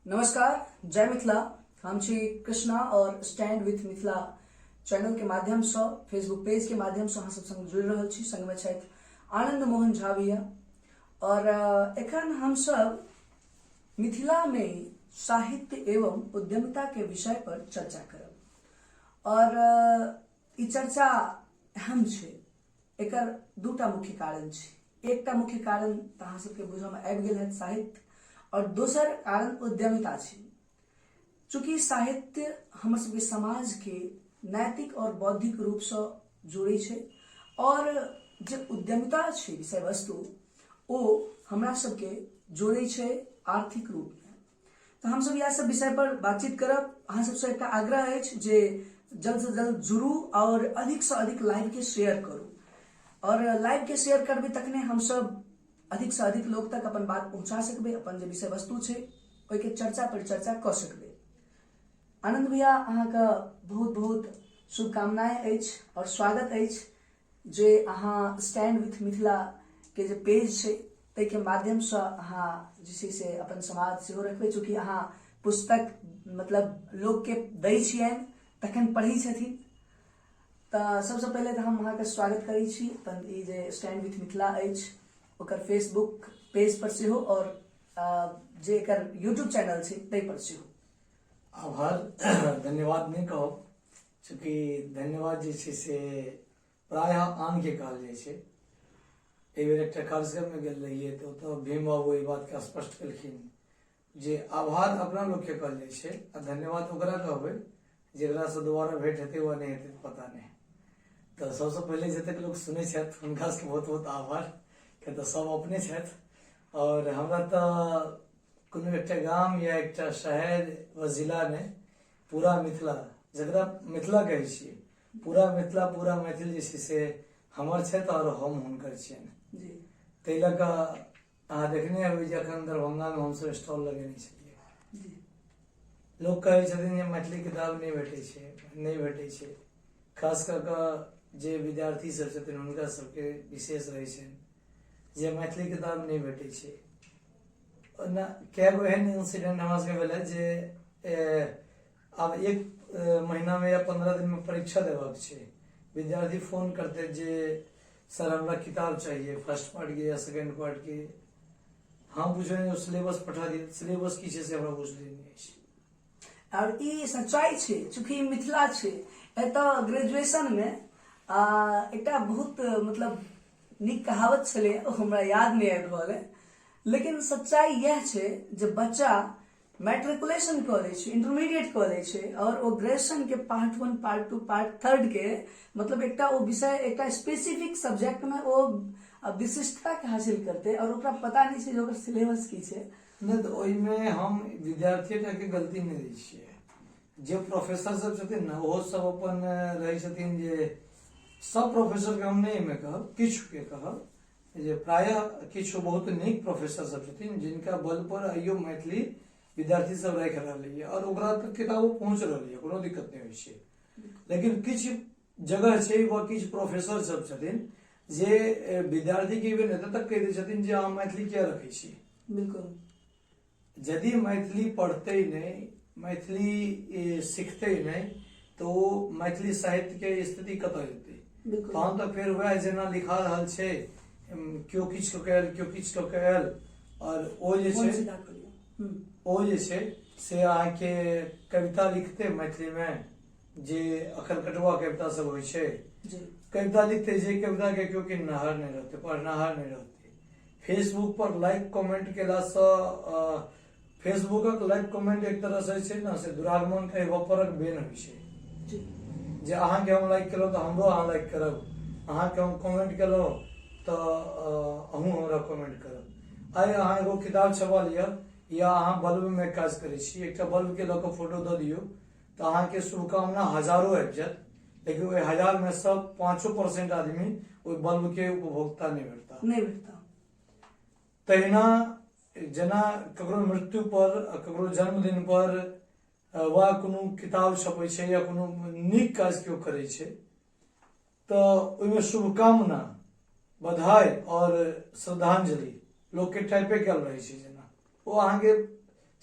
नमस्कार, जय मिथिला। हम छी कृष्णा और स्टैंड विथ मिथिला चैनल के माध्यम से, फेसबुक पेज के माध्यम से अहाँ सब संग जुड़ि रहल छी। संग में छथि आनंद मोहन झा भैया और एखन हम सब मिथिला में साहित्य एवं उद्यमिता के विषय पर चर्चा करब और ई चर्चा अहम छै। एकर दूटा मुख्य कारण छै। एकटा मुख्य कारण तऽ अहाँ सबके बुझऽमे आबि गेल हैत साहित्य, और दोसर कारण उद्यमिता छै। चूँकि साहित्य हमर सबके समाजके नैतिक और बौद्धिक रूपसँ जोड़ै छै और जे उद्यमिता छै विषय वस्तु, ओ हमरा सबके जोड़ै छै आर्थिक रूपमे। तऽ हमसब इएह सब विषय पर बातचीत करब। अहाँ सबसँ एकटा आग्रह अछि जे जल्द से जल्द जुड़ू और अधिक से अधिक लाइव के शेयर करू, और लाइव के शेयर करबै तखने हमसब अधिक से अधिक लोग तक अपन बात पहुंचा सकबै, अपन जे विषय वस्तु छै ओहिके चर्चा परिचर्चा कऽ सकबै। आनंद भैया, अहाँके बहुत बहुत शुभकामनाएं अछि और स्वागत अछि जे अहाँ स्टैंड विथ मिथिला के जे पेज छै ताहिके माध्यमसँ अहाँ जे छै से अपन समाज सेहो रखबै। चूँकि अहाँ पुस्तक मतलब लोकके दै छियनि तखन पढ़ै छथिन। तऽ सबसँ पहिले तऽ हम अहाँके स्वागत करै छी अपन ई जे स्टैंड विथ मिथिला अछि ओकर फेसबुक पेज पर सेहो और जे एकर यूट्यूब चैनल छै ताहि पर सेहो। आभार, धन्यवाद नहि कहब, चूँकि धन्यवाद जे छै से प्रायः आनके कहल जाइ छै। एहि बेर एकटा कार्यक्रममे गेल रहियै तऽ ओतऽ भीम बाबू एहि बातके स्पष्ट केलखिन जे आभार अपना लोकके कहल जाइ छै आ धन्यवाद ओकरा कहबै जकरासँ दोबारा भेंट हेतै वा नहि हेतै पता नहि। तऽ सबसँ पहिले जतेक लोक सुनै छथि हुनका सबके बहुत बहुत आभार, किया तऽ सब अपने छथि। आओर हमरा तऽ कोनो एकटा गाम या एकटा शहर वा जिला नहि, पूरा मिथिला, जकरा मिथिला कहै छियै, पूरा मिथिला, पूरा मैथिल जे छै से हमर छथि आओर हम हुनकर छियनि। ताहि लऽ कऽ अहाँ देखने हेबै जे अखन दरभंगामे हमसब स्टॉल लगेने छलियै। लोक कहै छथिन जे मैथिली किताब नहि भेटै छै, नहि भेटै छै। खास कऽ कऽ जे विद्यार्थी सब छथिन हुनका सबके विशेष रहै छनि जे मैथिली किताब नहि भेटै छै। ओना कए गो एहन इंसिडेंट हमरा सबके भेलै जे आब एक महीनामे या 15 दिनमे परीक्षा देबाक छै, विद्यार्थी फोन करते जे सर हमरा किताब चाहिए फर्स्ट पार्ट के या सेकेंड पार्ट के। हम पूछलियै सिलेबस पठा दिअ, सिलेबस की छै से हमरा बुझले नहि अछि। और ई सच्चाई छै, चूँकि ई मिथिला छै, एतऽ ग्रेजुएशन मे एकटा बहुत मतलब नीक कहावत छलै, ओ हमरा याद नहि आबि रहल है, लेकिन सच्चाई इएह छै जे बच्चा मैट्रिकुलेशन कऽ लै छै, इंटरमीडिएट कऽ लै छै और ओ ग्रेजुएशन के पार्ट 1, पार्ट 2, पार्ट 3 के मतलब एकटा ओ विषय, एकटा स्पेसिफिक सब्जेक्ट में ओ विशिष्टता के हासिल करतै और ओकरा पता नहि छै जे ओकर सिलेबस की छै। नहि तऽ ओहिमे हम विद्यार्थी के गलती नहि दै छियै, जे प्रोफेसर सब छथिन ने ओहो सब अपन रहै छथिन जे सब प्रोफेसर के हम नहि एहिमे कहब, किछु के कहब जे प्रायः किछु बहुत नीक प्रोफेसर सब छथिन जिनका बल पर आइयो मैथिली विद्यार्थी सब राखि रहलैए और ओकरा तक किताबो पहुँच रहलैए, कोनो दिक्कत नहि होइ छै। लेकिन किछु जगह छै वा किछु प्रोफेसर सब छथिन जे विद्यार्थी के इवन एतऽ तक कहि दै छथिन जे अहाँ मैथिली किया रखै छी। यदि मैथिली पढ़तै नहि, मैथिली सिखतै नहि, तऽ ओ मैथिली साहित्य के स्थिति कतऽ जेतै? तहन तऽ फेर वएह जेना लिखा रहल छै, केओ किछु कऽ के आयल, केओ किछु कऽ के आयल, और ओ जे छै ओ जे छै से अहाँके कविता लिखतै मैथिलीमे, जे अखन कटुआ कविता सब होइ छै, कविता लिखतै जे कविता के केओ किननाहर नहि रहतै, पढ़नाहर नहि रहतै। फेसबुक पर लाइक कमेंट केलासँ, फेसबुकक लाइक कमेंट एक तरह से छै ने से दुरागमन के परक बेन होइ छै जे अहाँके हम लाइक केलहुँ तऽ हमरो अहाँ लाइक करब, अहाँके हम कमेंट केलहुँ तऽ अहूँ हमरा कमेंट करब। आइ अहाँ एगो किताब छपा लिअ या अहाँ बल्बमे काज करै छी, एकटा बल्बके लऽ कऽ फोटो दऽ दियौ तऽ अहाँके शुभकामना हजारो आबि जायत, लेकिन ओहि हजारमे सँ 5% आदमी ओहि बल्बके उपभोक्ता नहि भेटता, नहि भेटता। तहिना जेना ककरो मृत्यु पर, ककरो जन्मदिन पर वा कोनो किताब छपै छै या कोनो नीक काज केओ करै छै तऽ ओहिमे शुभकामना, बधाई और श्रद्धांजलि लोकके टाइपे कयल रहै छै, जेना ओ अहाँके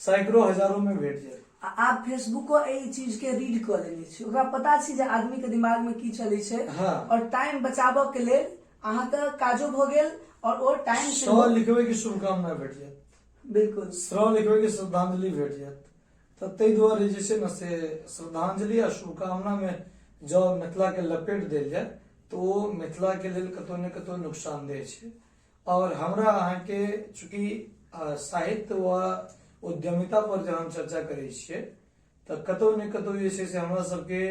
सैकड़ो हजारों में भेट जायत। आ आब फेसबुको एहि चीज के रीड कऽ लेने छै, ओकरा पता छै जे आदमी के दिमाग में की चलै छै। और टाइम बचाबऽ के लेल अहाँके काजो भऽ गेल और ओ टाइम स लिखबै के शुभकामना भेट जायत। बिल्कुल। स्र लिखबै के श्रद्धांजलि भेट जायत। तऽ ताहि दुआरे जे छै ने से श्रद्धांजलि आ शुभकामना मे जँ मिथिला के लपेट देल जाय तऽ ओ मिथिला के लेल कतौ ने कतौ नुकसानदेह छै। आओर हमरा अहाँके चूँकि साहित्य वा उद्यमिता पर जहन चर्चा करै छियै तऽ कतौ ने कतौ जे छै से हमरा सबके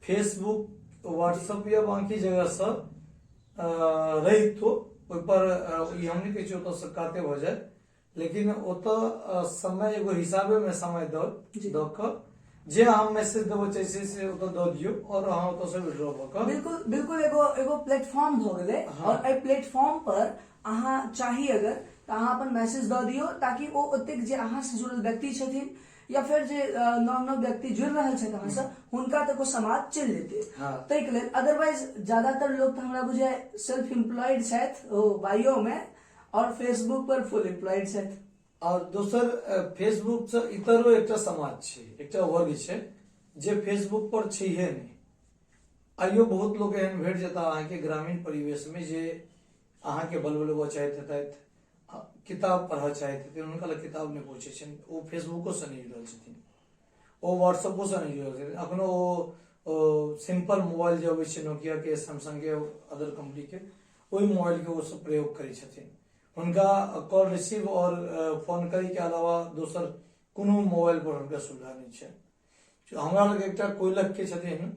फेसबुक, व्हाट्सअप या बाकी जगहसँ रहितो ओहिपर ई हम नहि कहै छियै ओतऽसँ काते भऽ जाय, लेकिन ओतऽ समय एगो हिसाबे मे समय दऽ दऽ कऽ जे अहाँ मैसेज देबऽ चाहै छियै से ओतऽ दऽ दियौ आओर अहाँ ओतऽसँ विड्रॉ भऽ कऽ। बिल्कुल बिल्कुल, एगो एगो प्लेटफॉर्म भऽ गेलै। और एहि प्लेटफॉर्म पर अहाँ चाही अगर तऽ अहाँ अपन मैसेज दऽ दियौ ताकि ओ ओतेक जे अहाँ से जुड़ल व्यक्ति छथिन या फेर जे नव नव व्यक्ति जुड़ि रहल छथि अहाँ से, हुनका तक ओ समाद चलि जेतै। ताहिके लेल अदरवाइज ज्यादातर लोग तऽ हमरा बुझाय सेल्फ एम्प्लॉयड छथि ओ बायो मे और फेसबुक पर फुल एम्प्लॉयड छथि। और दोसर फेसबुक से इतरो एकटा समाज छै, एकटा वर्ग छै जे फेसबुक पर छैहे नहि। आइयो बहुत लोक एहन भेट जेता अहाँके ग्रामीण परिवेश में जे अहाँके बलबलबऽ चाहैत हेतथि, किताब पढ़ऽ चाहैत हेथिन, हुनका लग किताब नहि पहुँचै छनि, ओ फेसबुको से नहि जुड़ल छथिन, ओ व्हाट्सएपो से नहि जुड़ल छथिन, अखनो ओ सिंपल मोबाइल जे अबै छै नोकिया के, सैमसंग के, अदर कंपनी के, ओहि मोबाइल के ओ सब प्रयोग करै छथिन। हुनका कॉल रिसीव और फोन करै के अलावा दोसर कोनो मोबाइल पर हुनका सुविधा नहि छै। हमरा लग एकटा कोयलख के छथिन,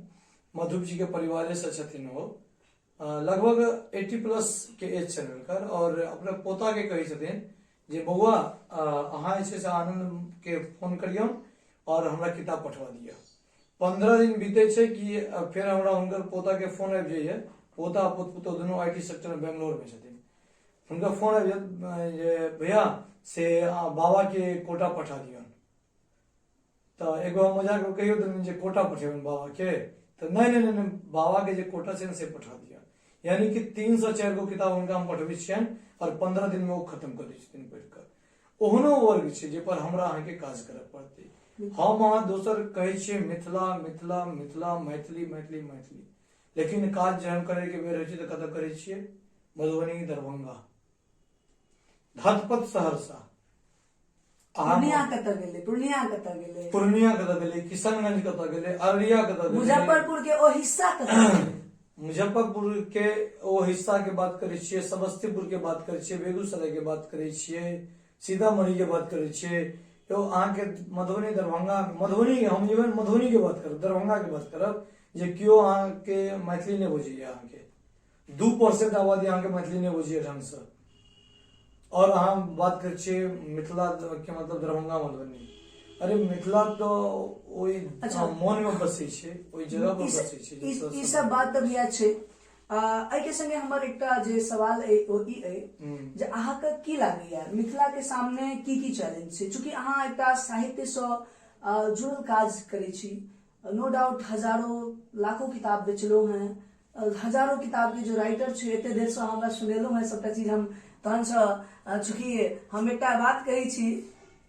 मधुप जी के परिवारे से छथिन, ओ लगभग 80 प्लस के एज छनि हुनकर, और अपना पोता के कहै छथिन जे बौआ अहाँ जे छै से आनंद के फोन करियौन और हमरा किताब पठवा दिअ। 15 दिन बीते छै कि फेर हमरा हुनकर पोता के फोन आबि जाइए, पोता आ पुतोह दुनू I T sector में बेंगलोर में छथिन, हुनका फोन आबि जायत जे भैया से बाबा के कोटा पठा दियौन। तऽ एगो हम मजाक में कहियो देलियनि जे कोटा पठेबनि बाबा के, तऽ नहि नहि नहि नहि, बाबा के जे कोटा छै ने से पठा दिअ। यानी कि 3 से 4 गो किताब हुनका हम पठबै छियनि और 15 दिन में ओ खत्म कऽ दै छथिन पढ़ि कऽ। ओहनो वर्ग छै जे पर हमरा अहाँके काज करऽ पड़तै। हम अहाँ दोसर कहै छियै मिथिला मिथिला मिथिला, मैथिली मैथिली मैथिली, लेकिन काज जहन करैके बेर होइ छै तऽ कतऽ करै छियै? मधुबनी, दरभंगा, धतपत, सहरसा। पूर्णिया कतऽ गेलै? पूर्णिया कतऽ गेलै? पूर्णिया कतऽ गेलै? किशनगंज कतऽ गेलै? अररिया कतऽ गेलै? मुजफ्फरपुर के ओ हिस्सा कतऽ गेलै? मुजफ्फरपुर के ओ हिस्सा के बात करै छियै, समस्तीपुर के बात करै छियै, बेगूसराय के बात करै छियै, सीतामढ़ी के बात करै छियै, यौ अहाँके मधुबनी, दरभंगा, मधुबनी, हम इवन मधुबनी के बात करब, दरभंगा के बात करब जे केओ अहाँके मैथिली नहि बुझैया, अहाँके 2% आबादी अहाँके मैथिली नहि बुझैया ढंगसँ, और अहाँ बात करै छियै मिथिला के मतलब दरभंगा मधुबनी, अरे मिथिला तऽ ओहि मोन मे बसै छै, ओहि जगह पर बसै छै। ई सब बात तऽ भैया छै। एहिके संगे हमर एकटा जे सवाल अइ ओ ई अइ जे अहाँके की लागैया मिथिला के सामने की की चैलेंज छै? चूँकि अहाँ एकटा साहित्य सँ जुड़ल काज करै छी, नो डाउट हजारों लाखों किताब बेचलहुँ हैं, हजारों किताब के जो राइटर छै, एते देर से हमरा सुनेलहुँ हैं सबटा चीज हम तहन से, चूँकि हम एकटा बात कहै छी,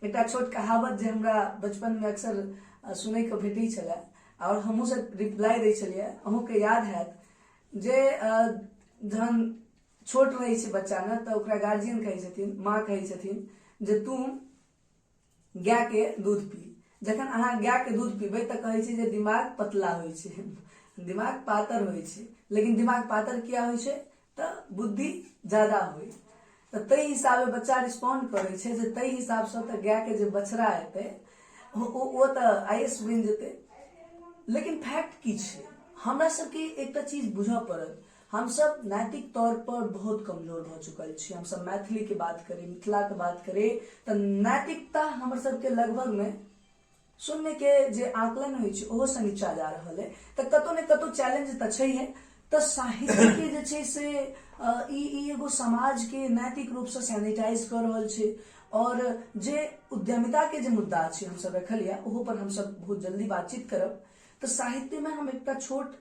एकटा छोट कहावत जे हमरा बचपन में अक्सर सुनै के भेटै छलै और हमहूँ सब रिप्लाई दै छलियै, अहूँके याद हैत जे जहन छोट रहै छै बच्चा ने तऽ ओकरा गार्जियन कहै छथिन, माँ कहै छथिन जे तू गाय के दूध पी। जखन अहाँ गाय के दूध पीबै तऽ कहै छै जे दिमाग पतला होइ छै, दिमाग पातर होइ छै। लेकिन दिमाग पातर किया होइ छै? तऽ बुद्धि ज्यादा होइ। तऽ ताहि हिसाबे बच्चा रिस्पॉन्ड करै छै जे ताहि हिसाबसँ तऽ गायके जे बछड़ा हेतै ओ तऽ I S बनि जेतै। लेकिन फैक्ट की छै? हमरा सबके एकटा चीज बुझऽ पड़त, हमसब नैतिक तौर पर बहुत कमजोर भऽ चुकल छी। हमसब मैथिली के बात करी, मिथिला के बात करी तऽ नैतिकता हमर सबके लगभग में शून्य के जे आकलन होइ छै ओहो से नीचा जा रहल है। तऽ कतौ ने कतौ चैलेंज तऽ छैहे। तऽ साहित्य के जे छै से ई एगो समाज के नैतिक रूप से सैनिटाइज कऽ रहल छै। और जे उद्यमिता के जे मुद्दा छै हमसब रखल यऽ, ओहो पर हमसब बहुत जल्दी बातचीत करब। तऽ साहित्य में हम एकटा छोट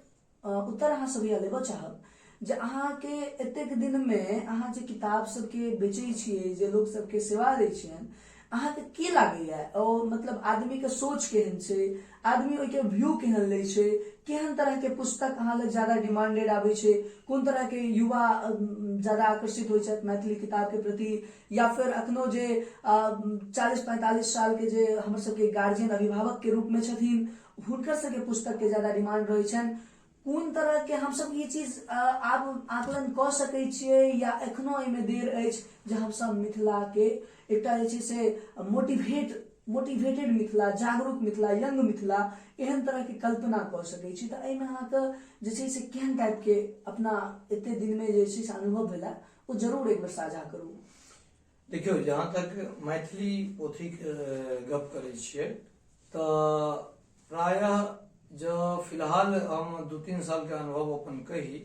उत्तर अहाँ सब लेबऽ चाहब जे अहाँके एतेक दिनमे अहाँ जे किताब सबके बेचै छियै, जे लोक सबके सेवा दै छियनि, अहाँके की लागैया, ओ मतलब आदमी के सोच केहन छै, आदमी ओहिके व्यू केहन लै छै, केहन तरह के पुस्तक अहाँ लग ज्यादा डिमांडेड आबै छै, कोन तरह के युवा ज्यादा आकर्षित होइ छथि मैथिली किताब के प्रति, या फिर अखनो जे 40-45 साल के जे हमर सबके गार्जियन अभिभावक के रूप में छथिन हुनकर सबके पुस्तक के ज्यादा डिमांड रहै छनि, कोन तरह के हमसब ई चीज आब आकलन कऽ सकै छियै या एखनो एहिमे देर अछि जे हमसब मिथिला के एकटा जे छै से मोटिवेटेड मिथिला, जागरूक मिथिला, यंग मिथिला, एहन तरह के कल्पना कऽ सकै छी? तऽ एहिमे अहाँके जे छै से केहन टाइप के अपना एते दिनमे जे छै से अनुभव भेला ओ जरूर एक बेर साझा करू। देखियौ, जहाँ तक मैथिली पोथीके गप करै छियै तऽ प्रायः जँ फिलहाल हम 2-3 सालके अनुभव अपन कही,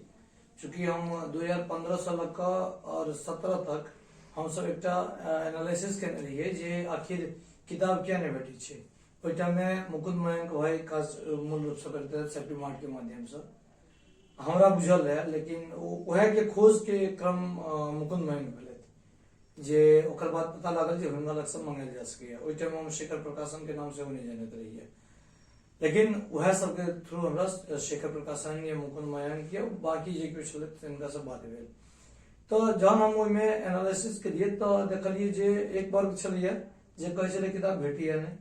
चूँकि हम 2015 सँ लऽ कऽ आओर 17 तक हमसब एकटा एनालिसिस केने रहियै जे आखिर किताब किया नहि भेटै छै। ओहि टाइममे मुकुंद मयंक भाई काज मूल रूपसँ करैत रहथि सेफ्टी मार्टके माध्यमसँ, हमरा बुझल रहै, लेकिन उएहके खोजके क्रम मुकुंद मयंक भेलथि जे ओकर बाद पता लागल जे हुनका लगसँ मंगायल जा सकैए। ओहि टाइममे हम शेखर प्रकाशनके नाम सेहो नहि जानैत रहियै, लेकिन उएह सबके थ्रू हमरा शेखर प्रकाशन या मुकुंद मयंक या बाकी जे किछु छलै तिनकासँ बात भेल। तऽ जहन हम ओहिमे एनालिसिस केलियै तऽ देखलियै जे एक वर्ग छलैए जे कहै छलै किताब भेटैए नहि,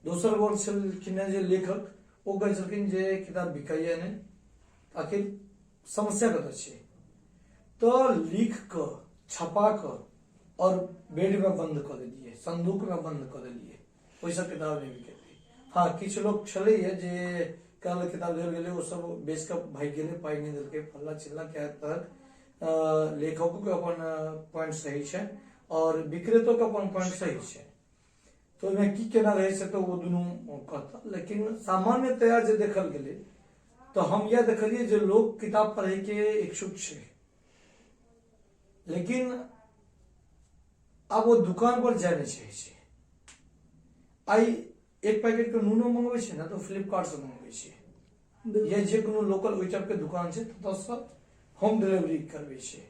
दोसर वर्ग छलखिन जे लेखक, ओ कहै छलखिन जे किताब बिकाइए नहि। आखिर समस्या कतऽ छै? तऽ लिख कऽ छपा कऽ आओर बेडमे बन्द कऽ देलियै, संदूकमे बन्द कऽ देलियै, ओहिसँ किताब नहि बिकेतै। हँ, किछु लोक छलैए जे काल्हि किताब देल गेलै, ओ सब बेच कऽ भागि गेलै, पाइ नहि देलकै, फल्ला चिल्ला कए तरहक। लेखकोके अपन पॉइंट सही छै आओर विक्रेतोके अपन पॉइंट सही छै, तऽ ओहिमे की केना रहै छै तऽ ओ दुनू कहता। लेकिन सामान्यतया जे देखल गेलै तऽ हम इएह देखलियै जे लोक किताब पढ़ैके इच्छुक छै, लेकिन आब ओ दुकान पर जाय नहि चाहै छै। आइ एक पैकेट के नूनो मंगबै छै ने तऽ फ्लिपकार्ट से मंगबै छै या जे कोनो लोकल ओहि टाइपके दुकान छै ततऽसँ होम डिलीवरी करबै छै।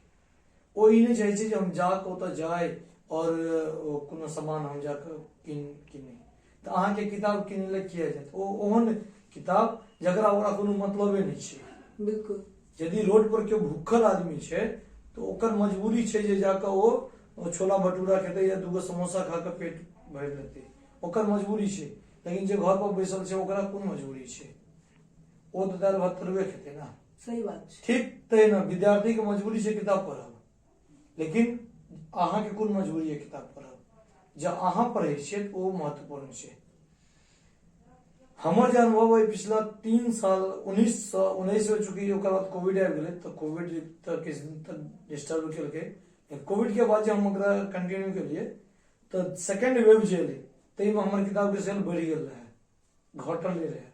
ओ ई नहि चाहै छै जे हम जाकऽ ओतऽ जाइ आओर कोनो सामान हम जाकऽ कीनी। तऽ अहाँके किताब किनै लए किया जायत ओ ओहन किताब जकरा ओकरा कोनो मतलबे नहि छै। बिल्कुल। यदि रोड पर केओ भूखल आदमी छै तऽ ओकर मजबूरी छै जे जाकऽ ओ छोला भटूरा खेतै या दूगो समोसा खा कऽ पेट भरि लेतै, ओकर मजबूरी छै। लेकिन जे घर पर बैसल छै ओकरा कोन मजबूरी छै? ओ तऽ दालि भात तरुए खेतै ने। सही बात छै। ठीक तहिना विद्यार्थीके मजबूरी छै किताब पढ़ब, लेकिन अहाँके कोन मजबूरी है किताब पढ़ब? जँ अहाँ पढ़ै छियै तऽ ओ महत्वपूर्ण छै। हमर जे अनुभव अइ पिछला 3 साल 19 से 19 मे, चूँकि ओकर बाद कोविड आबि गेलै तऽ कोविड तऽ किछु दिन तक डिस्टर्ब केलकै। कोविड के बाद जे हम ओकरा कंटिन्यू केलियै तऽ सेकेंड वेव जे एलै ताहिमे हमर किताबके सेल बढ़ि गेल रहै, घटल नहि रहै।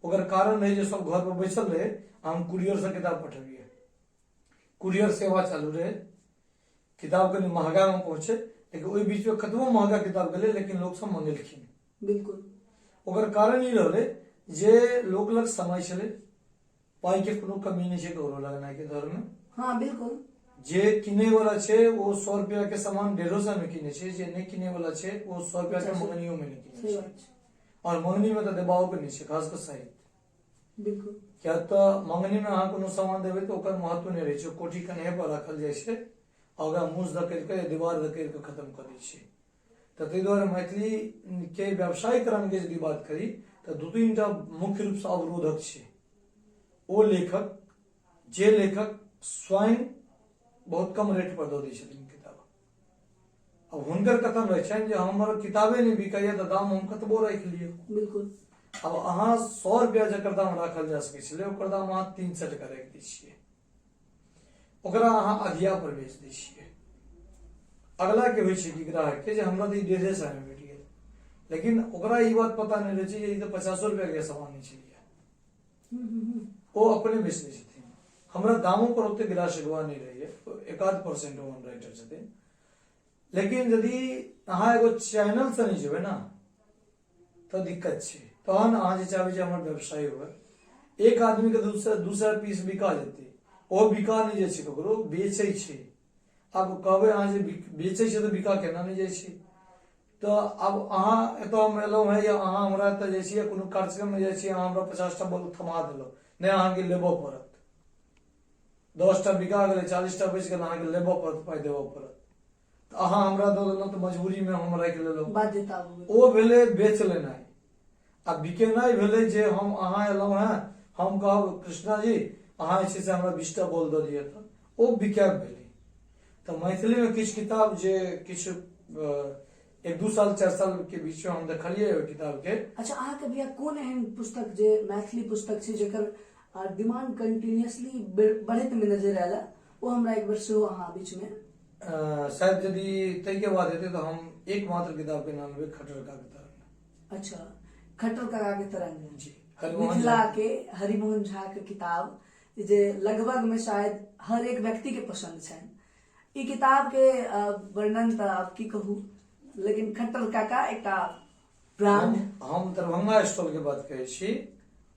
ओकर कारण रहै जे सब घर पर बैसल रहै आ हम कुरियरसँ किताब पठबियै, कुरियर सेवा चालू रहै, किताब कनि महगामे पहुँचे, लेकिन ओहि बीचमे कतबो महगा किताब गेलै लेकिन लोक सब मंगेलखिन। बिल्कुल। ओकर कारण ई रहलै जे लोक लग समय छलै, पाइके कोनो कमी नहि छै ककरो लगनाइके धर्ममे। हाँ बिल्कुल। जे किनै वाला छै ओ 100 रुपया के सामान 150 मे किनै छै, जे नहि किनै वाला छै ओ 100 रुपया के मंगनियो मे नहि किनै सही छै। बात छै। आओर मंगनी मे तऽ देबाओ के नहि छै, खास कऽ साहित्य। बिल्कुल। किया तऽ मंगनी मे अहाँ कोनो सामान देबै तऽ ओकर महत्व नहि रहै छै, कोठी कन्हे पर राखल जाइ छै आ ओकरा मुँह धकेल कऽ या दीवार धकेल कऽ खत्म कऽ दै छै। तऽ ताहि दुआरे मैथिली के व्यवसायीकरण के यदि बात करी तऽ 2-3 टा मुख्य रूपसँ अवरोधक छै। ओ लेखक जे लेखक स्वयं बहुत कम रेट पर दऽ दै छथिन किताब, अब हुनकर कथन रहै छनि जे हमर किताबे नहि बिकाइए तऽ दाम हम कतबो राखि लिअ। बिल्कुल। आब अहाँ 100 रुपया जकर दाम राखल जा सकै छलै ओकर दाम अहाँ 300 टका राखि दै छियै, ओकरा अहाँ अधिया पर बेच दै छियै। अगला के होइ छै कि ग्राहक के जे हमरा तऽ ई 150 मे भेट गेल, लेकिन ओकरा ई बात पता नहि रहै छै जे ई तऽ 50 रुपया के सामान नहि छलैए, ओ अपने बेच दै छथिन। हमरा दामो पर ओते गिला शिकवा नहि रहैए, 1-आध% ओहन राइटर छथिन। लेकिन यदि अहाँ एगो चैनल से नहि जेबै ने तऽ दिक्कत छै। तहन अहाँ जे चाहबै जे हमर व्यवसाय हुए, एक आदमी के 200 पीस बिका जेतै, ओ बिका नहि जाइ छै ककरो, बेचै छै। आब कहबै अहाँ जे बेचै छै तऽ बिका केना नहि जाइ छै? तऽ आब अहाँ एतऽ हम एलहुँ हेँ या अहाँ हमरा एतऽ जाइ छियै कोनो कार्यक्रममे जाइ छियै, अहाँ हमरा 50 टा बल्ब थमा देलहुँ, नहि अहाँके लेबऽ पड़त, 10 टा बिका गेलै, 40 टा बचि गेल, अहाँके लेबऽ पड़त, पाइ देबऽ पड़त। तऽ अहाँ हमरा दऽ देलहुँ तऽ मजबूरीमे हम राखि लेलहुँ। बाध्यता भऽ गेल। ओ भेलै बेच लेनाइ आ बिकेनाइ भेलै जे हम अहाँ एलहुँ हेँ, हम कहब कृष्णा जी अहाँ जे छै से हमरा 20 टा बॉल दऽ दिअ, तऽ ओ बिकायब भेलै। तऽ मैथिलीमे किछु किताब जे किछु 1-2 साल 4 साल के बीचमे हम देखलियै ओहि किताबके। अच्छा, अहाँके भैया कोन एहन पुस्तक जे मैथिली पुस्तक छै जेकर डिमांड कंटिन्यूअसली बढ़ैत मे नजर आयल, ओ हमरा एक बेर सेहो अहाँ बीचमे शायद यदि ताहिके बाद हेतै तऽ हम एकमात्र किताबके नाम लेबै, खट्टर काका के तरंग। अच्छा, खट्टर काका के तरंग। जी, हरिमोहन मिथिला झा। के हरिमोहन झा के किताब जे लगभग में शायद हर एक व्यक्ति के पसंद छनि। ई किताब के वर्णन तऽ आब की कहू, लेकिन खट्टर काका एकटा ब्रांड। हम दरभंगा स्टॉल के बात कहै छी।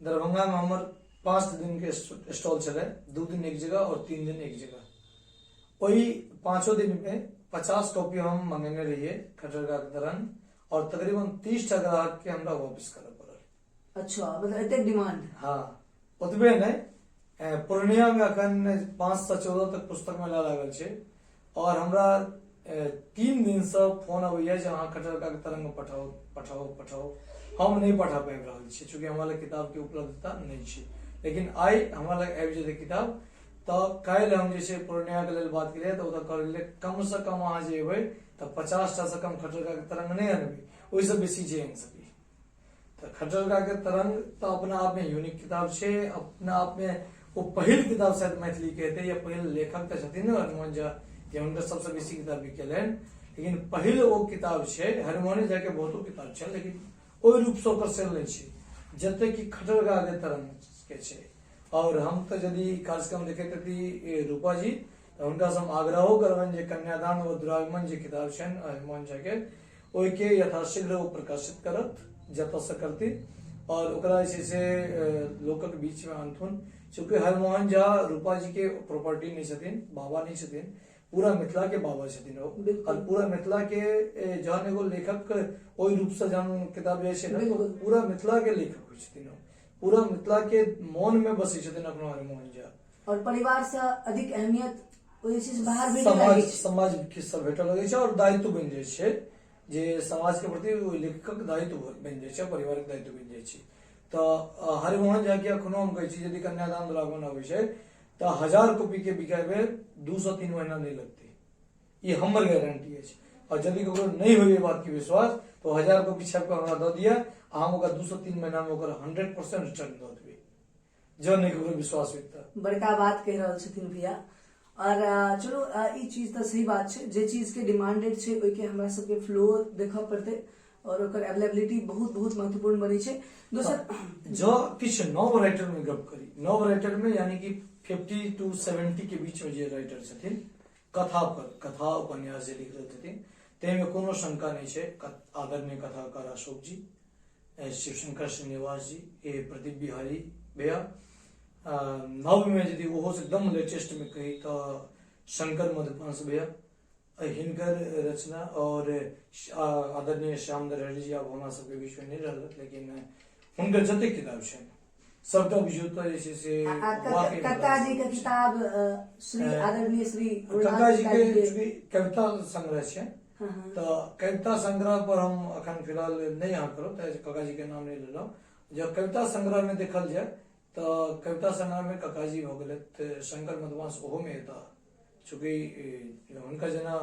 दरभंगा में हमर 5 दिन के स्टॉल छलै, 2 दिन एक जगह और 3 दिन एक जगह। ओहि पांचों दिन में 50 कॉपी हम मंगेने रहिए खट्टर काका के तरंग और तकरीबन 30 टा ग्राहक के हमरा वापस करऽ पड़ल। अच्छा, मतलब एतेक डिमांड। हाँ, ओतबे नहि, पूर्णिया में अखन 5 से 14 तक पुस्तक मेला लागल छै और हमरा 3 दिन से फोन अबैया जे अहाँ खट्टर काका के तरंग पठाउ, पठाउ, पठाउ। हम नहि पठा पाबि रहल छी चूँकि हमरा लग किताब के उपलब्धता नहि छै, लेकिन आइ हमरा लग आबि जेतै किताब तऽ काल्हि हम जे छै पूर्णिया के लेल बात केलियै तऽ ओतऽ कहल गेलै कम से कम अहाँ जे एबै तऽ 50 टा से कम खट्टर काका के तरंग नहि अनबै, ओहिसँ बेसी जे आनि सकी। तऽ खट्टर काका के तरंग तऽ अपना आप में यूनिक किताब छै। अपना आप में ओ पहिल किताब शायद मैथिली के हेतै या पहिल लेखक तऽ छथिन ने हरिमोहन झा जे हुनकर सबसँ बेसी किताब बिकेलनि, लेकिन पहिल ओ किताब छै। हरिमोहन झा के बहुतो किताब छै, लेकिन ओहि रूपसँ ओकर सेल नहि छै जते कि खट्टर काका के तरंग के छै। और हम तऽ यदि ई कार्यक्रम देखैत हेती रूपा जी तऽ हुनकासँ हम आग्रहो करबनि जे कन्यादान व दुरागमन जे किताब छनि हरिमोहन झा के, ओहिके यथाशीघ्र ओ प्रकाशित करत जतऽसँ करती और ओकरा जे छै से लोकक बीचमे अनथुन। चूँकि हरिमोहन झा रूपा जी के प्रॉपर्टी नहि छथिन, बाबा नहि छथिन, पूरा मिथिला के बाबा छथिन ओ। और पूरा मिथिला के जहन एगो लेखक ओहि रूपसँ जहन किताब जाइ छै ने तऽ पूरा मिथिला के लेखक होइ छथिन ओ, पूरा मिथिला के मोन मे बसै छथिन अपना हरिमोहन झा। और परिवार से अधिक अहमियत ओ जे छै से बाहर भेटऽ समाज लागै छै। समाज के सब भेटऽ लगै छै और दायित्व बनि जाइ छै जे समाज के प्रति ओहि लेखकक दायित्व बनि जाइ छै, परिवारक दायित्व बनि जाइ छै। तऽ हरिमोहन झा के एखनो हम कहै छी, यदि कन्यादान दुरागमन अबै छै तऽ 1000 कॉपी के बिकायमे 2 से 3 महीना नहि लगतै, ई हमर गारंटी अछि। और यदि ककरो नहि होइए बात के विश्वास तऽ 1000 कॉपी छापि कऽ हमरा दऽ दिअ आ हम ओकरा 2 से 3 महीना मे ओकर 100% रिटर्न दऽ देबै, जँ नहि ककरो विश्वास होइत तऽ। बड़का बात कहि रहल छथिन भैया। और चलू, ई चीज तऽ सही बात छै, जे चीज के डिमांडेड छै ओहिके हमरा सबके फ्लो देखऽ पड़तै और ओकर अवेलेबिलिटी बहुत बहुत महत्वपूर्ण बनै छै। दोसर जँ किछु नव राइटर में गप करी, नव राइटर में यानी कि 50 टू 70 के बीच में जे राइटर छथिन, कथा पर कथा उपन्यास जे लिख रहल छथिन, ताहिमे कोनो शंका नहि छै आदरणीय कथाकार अशोक जी, शिवशंकर श्रीनिवास जी, ए प्रदीप बिहारी भैया। नव में यदि ओहो से एकदम लेटेस्ट में कही तऽ शंकर मधुपांश भैया, हिनकर रचना और आदरणीय श्याम दरहरी जी आब हमरा सबके बीच में नहि रहलथि, लेकिन हुनकर जतेक किताब छनि सबटा बुझियौ तऽ जे छै से वाकई कक्का जी के किताब, श्री आदरणीय श्री कक्का जी के चूँकि कविता संग्रह छै तऽ कविता संग्रह पर हम अखन फिलहाल नहि अहाँ करब, तऽ कक्का जी के नाम नहि लेलहुँ। जब कविता संग्रह में देखल जाय तऽ कविता संग्रह में कक्का जी भऽ गेलथि, शंकर मधुमास ओहोमे एता, चूँकि हुनका जेना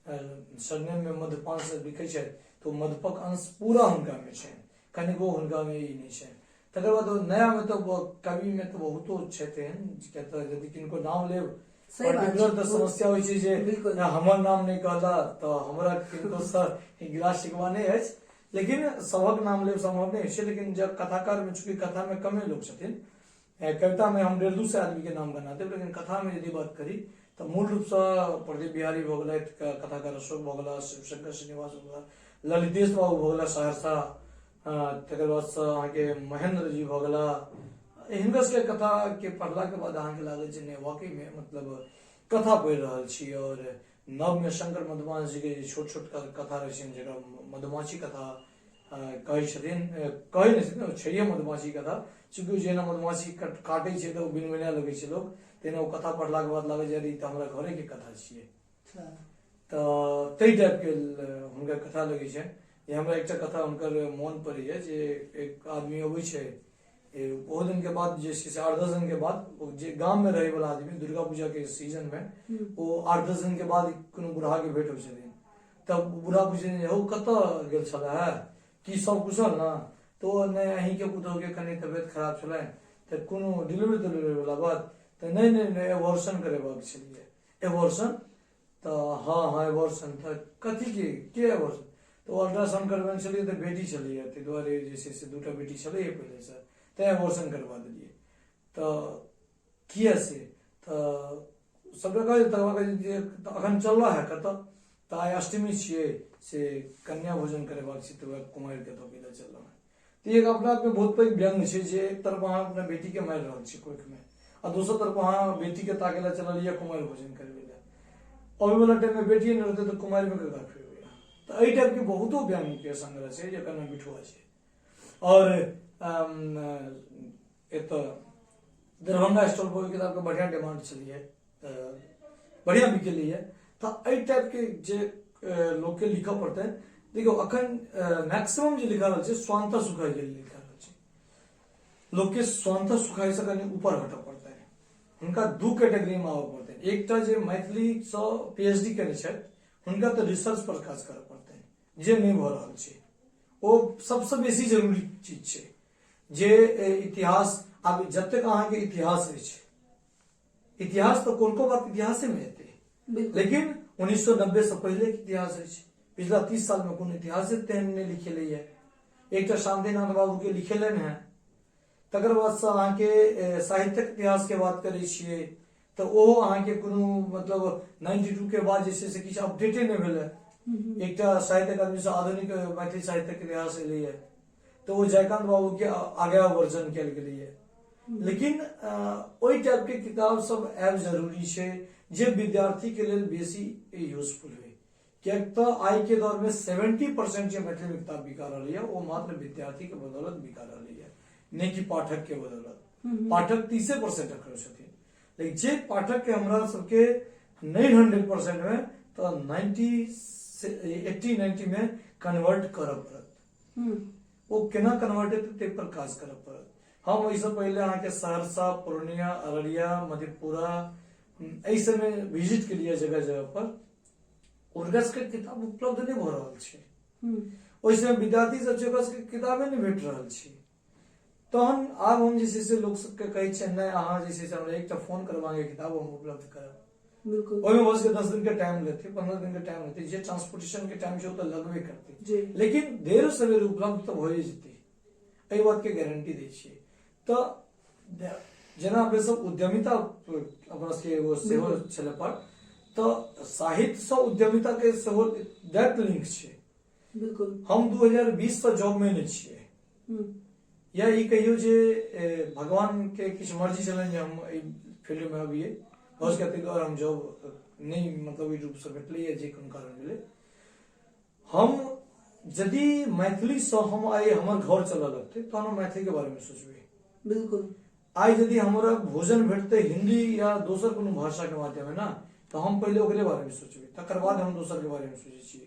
सरनेम में मधुपान से लिखै छथि तऽ ओ मधुपक अंश पूरा हुनका में छनि, कनिको हुनका में ई नहि छनि। तकर बाद ओ नया में तऽ कवि में तऽ बहुतो छथि एहन, किया तऽ यदि किनको नाम लेब सही बात पर्टिकुलर छै। तऽ समस्या होइ छै जे हमर नाम नहि कहला तऽ हमरा किनको से गिला शिकवा नहि अछि, लेकिन सभक नाम लेब सम्भव नहि होइ छै। लेकिन जब कथाकार में, चूँकि कथा में कमे लोग छथिन, कविता में हम 150-200 आदमी के नाम बना देब, लेकिन कथा में यदि बात करी तऽ मूल रूपसँ प्रदीप बिहारी भऽ गेलथि, कथाकार अशोक भऽ गेला, शिवशंकर श्रीनिवास भऽ गेला, ललितेश बाबू भऽ गेला सहरसा, तकर बादसँ अहाँके महेंद्र जी भऽ गेला। हिनकर सबके कथा के पढ़ला के बाद अहाँके लागत जे नहि, वाकई में मतलब कथा पढ़ि रहल छी और नवमे शंकर मधुमास जीके जे छोट छोट कथा रहै छनि, जकरा मधुमाछी कथा कहै छथिन, कहै नहि छथिन, ओ छैहे मधुमाछी कथा। चूँकि ओ जेना मधुमाछी काटै छै तऽ ओ बिनबिनाय लगै छै लोक, तहिना ओ कथा पढ़लाके बाद लागै छै अरे ई तऽ हमरा घरेके कथा छियै। तऽ ताहि टाइपके हुनकर कथा लगै छनि जे हमरा एकटा कथा हुनकर मोन पड़ैए जे एक आदमी अबै छै बहुत दिनके बाद, जे छै से 8-10 दिनके बाद, ओ जे गाममे रहैवला आदमी दुर्गा पूजाके सीजनमे ओ 8-10 दिनके बाद कोनो बूढ़ाके भेंट होइ छथिन। तब बूढ़ा पूछै छथिन, हौ कतऽ गेल छलऽ हे, की सब कुशल ने? तऽ ओ नहि, अहीँके पुतोहुके कनि तबियत खराब छलनि। तऽ कोनो डिलीवरी तिलीवरी वला बात तऽ नहि? नहि नहि, एबॉर्शन करेबाक छलियै। एबॉर्शन? तऽ हँ हँ, एबॉर्शन। तऽ कथीके के एबॉर्शन? तऽ ओ अल्ट्रासाउंड करबेने छलियै तऽ बेटी छलैए, ताहि दुआरे जे छै से दूटा बेटी छलैए पहिलेसँ, तैँ एबॉर्शन करबा देलियै। तऽ किया से? तऽ सबटा कहै, तकर बाद कहै जे अखन चलऽ है कतऽ? तऽ आइ अष्टमी छियै, से कन्या भोजन करेबाक छै, तऽ वएह कुमारिके तकै लए चललहुँ हेँ। तऽ एक अपना आपमे बहुत पैघ व्यंग छै जे एक तरफ अहाँ अपना बेटीके मारि रहल छी कोखिमे आ दोसर तरफ अहाँ बेटीके ताकै लए चललियै कुमारि भोजन करबै लए। अबै वाला टाइममे बेटिए नहि रहतै तऽ कुमारिमे ककरा खुएबै अहाँ? तऽ एहि टाइपके बहुतो व्यंगके संग्रह छै जकर नाम बिठुआ छै। आओर एतऽ दरभंगा स्टॉल पर ओहि किताबके बढ़िआँ डिमांड छलैए, बढ़िआँ बिकेलैए। तऽ एहि टाइपके जे लोकके लिखऽ पड़तै। देखियौ, अखन मैक्सिमम जे लिखा रहल छै, स्वान्तः सुखाय के लिखा रहल छै। लोकके स्वान्तः सुखायसँ कनि ऊपर हटऽ पड़तै, हुनका दू कैटेगरीमे आबऽ पड़तै। एकटा जे मैथिलीसँ पी एच डी केने छथि, हुनका तऽ रिसर्च पर काज करऽ पड़तै, जे नहि भऽ रहल छै। ओ सबसँ बेसी जरूरी चीज छै जे इतिहास, आब जतेक अहाँके इतिहास अछि, इतिहास तऽ कोनको बात इतिहासे मे हेतै, लेकिन 1990 से पहिले के इतिहास अछि। पिछला 30 साल में कोनो इतिहासे तेहन नहि लिखेलैए। एकटा शांतिनाथ बाबू के लिखेलनि हेँ। तकर बादसँ अहाँके साहित्यक इतिहास के बात करै छियै तऽ ओहो अहाँके कोनो मतलब 92 के बाद जे छै से किछु अपडेटे नहि भेलै। एकटा साहित्य अकादमीसँ आधुनिक मैथिली साहित्यक इतिहास एलैए तऽ ओ जयकान्त बाबूके आगाँ वर्जन कयल गेलैए। लेकिन ओहि टाइपके किताब सब आयब जरूरी छै जे विद्यार्थीके लेल बेसी यूजफुल होइ, किएक तऽ आइके दौरमे 70% जे मैथिलीमे किताब बिका रहलैए ओ मात्र विद्यार्थीके बदौलत बिका रहलैए, नहि कि पाठकके बदौलत। पाठक 30% रखने छथिन, लेकिन जे पाठकके हमरा सबके नहि 100%मे तऽ 90 80 90मे कन्वर्ट करऽ पड़त। ओ केना कन्वर्ट हेतै ताहि पर काज करऽ पड़त। हम ओहिसँ पहिले अहाँके सहरसा, पूर्णिया, अररिया, मधेपुरा, एहि सबमे विजिट केलियै जगह जगह पर, हुनका सबके किताब उपलब्ध नहि भऽ रहल छै। ओहि समय विद्यार्थी सब छै, ओकरा सबके किताबे नहि भेट रहल छै। तहन आब हम जे छै से लोक सबके कहै छियै, नहि, अहाँ जे छै से हमरा एकटा फोन करब, अहाँके किताब हम उपलब्ध करब। ओहिमे भऽ सकै 10 दिन के टाइम लेतै, 15 दिन के टाइम लेतै, जे ट्रांसपोर्टेशन के टाइम छै ओ तऽ लगबे करतै, लेकिन देर सवेर उपलब्ध तऽ भए जेतै, एहि बात के गारंटी दै छियै। तऽ जेना अपने सब उद्यमिता अपना सबके एगो सेहो छलै पर, तऽ साहित्यसँ उद्यमिता के सेहो डायरेक्ट लिंक छै। हम 2020 सँ जॉब में नहि छियै, या ई कहियौ जे भगवान के किछु मर्जी छलनि जे हम एहि फील्ड में अबियै, भऽ सकै ताहि दुआरे हम जॉब नहि मतलब ओहि रूपसँ भेटलैए, जे कोनो कारण भेलै। हम यदि मैथिलीसँ हम आइ हमर घर चलऽ लगतै तहन हम मैथिलीके बारेमे सोचबै। आइ यदि हमरा भोजन भेटतै हिंदी या दोसर कोनो भाषाके माध्यममे ने, तऽ हम पहिले ओकरे बारेमे सोचबै, तकर बाद हम दोसरके बारेमे सोचै छियै।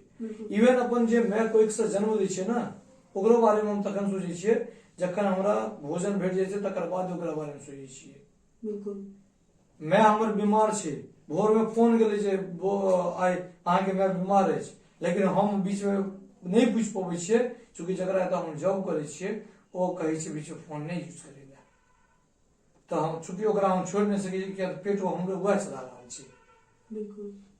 इवन अपन जे माय कोखिसँ जन्म दै छै ने, ओकरो बारेमे हम तखन सोचै छियै जखन हमरा भोजन भेट जाइ छै, तकर बाद ओकरा बारेमे सोचै छियै। माय हमर बीमार छै, भोरमे फोन गेलै जे आइ अहाँके माय बीमार अछि, लेकिन हम बीचमे नहि बुझि पबै छियै, चूँकि जकरा एतऽ हम जॉब करै छियै ओ कहै छै बीचमे फोन नहि यूज करै लए। तऽ हम चूँकि ओकरा हम छोड़ि नहि सकै छी, किया तऽ पेट हमरो वएह चला रहल छै।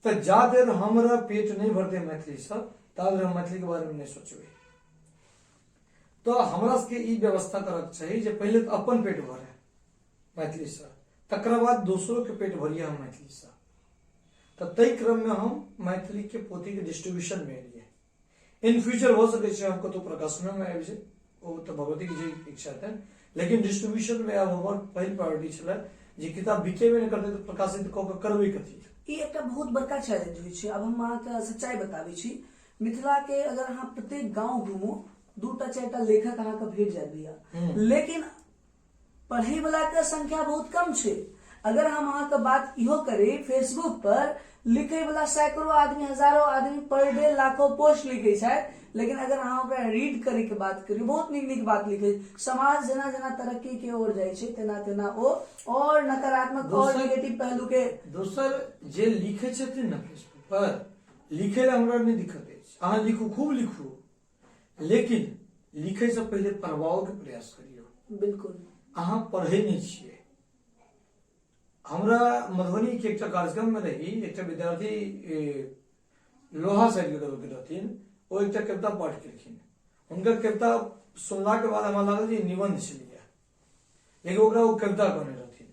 तऽ जा देर हमरा पेट नहि भरतै मैथिलीसँ, ता देर हम मैथिलीके बारेमे नहि सोचबै। तऽ हमरा सबके ई व्यवस्था करक चाही जे पहिले तऽ अपन पेट भरे मैथिलीसँ, तकर बाद दोसरोके पेट भरिए हम मैथिलीसँ। तऽ ताहि क्रममे हम मैथिलीके पोथीके डिस्ट्रीब्यूशनमे एलियै। इन फ्यूचर भऽ सकै छै हम कतहु प्रकाशनोमे आबि जाइ, ओ तऽ भगवतीके जे इच्छा हेतनि, लेकिन डिस्ट्रीब्यूशनमे आब हमर पहिल प्रायोरिटी छलै जे किताब बिकेबे नहि करतै तऽ प्रकाशित कऽ कऽ करबै कथी? ई एकटा बहुत बड़का चैलेंज होइ छै। आब हम अहाँके सच्चाइ बताबै छी, मिथिलाके अगर अहाँ प्रत्येक गाँव घुमू, 2टा 4टा लेखक अहाँके भेट जायत भैया, लेकिन पढ़ै वाला के संख्या बहुत कम छै। अगर हम अहाँके बात इहो करी, फेसबुक पर लिखै वाला सैकड़ों आदमी, हजारों आदमी पर डे लाखों पोस्ट लिखै छथि, लेकिन अगर अहाँ ओकरा रीड करे के बात करी, बहुत नीक नीक बात लिखै। समाज जेना जेना तरक्की के ओर जाइ छै, तेना तेना ओ और नकारात्मक और नेगेटिव पहलू के। दोसर, जे लिखै छथिन ने फेसबुक पर, लिखै लए हमरा नहि दिक्कत अछि, अहाँ लिखू, खूब लिखू, लेकिन लिखै से पहिले पढ़बाओ के प्रयास करियौ। बिल्कुल। अहाँ पढ़ै नहि छियै। हमरा मधुबनी के एकटा कार्यक्रम में रही, एकटा विद्यार्थी लोहा साइड के कतौ के रहथिन, ओ एकटा कविता पाठ केलखिन। हुनकर कविता सुनला के बाद हमरा लागल जे निबंध छलैया, लेकिन ओकरा ओ कविता कहने रहथिन।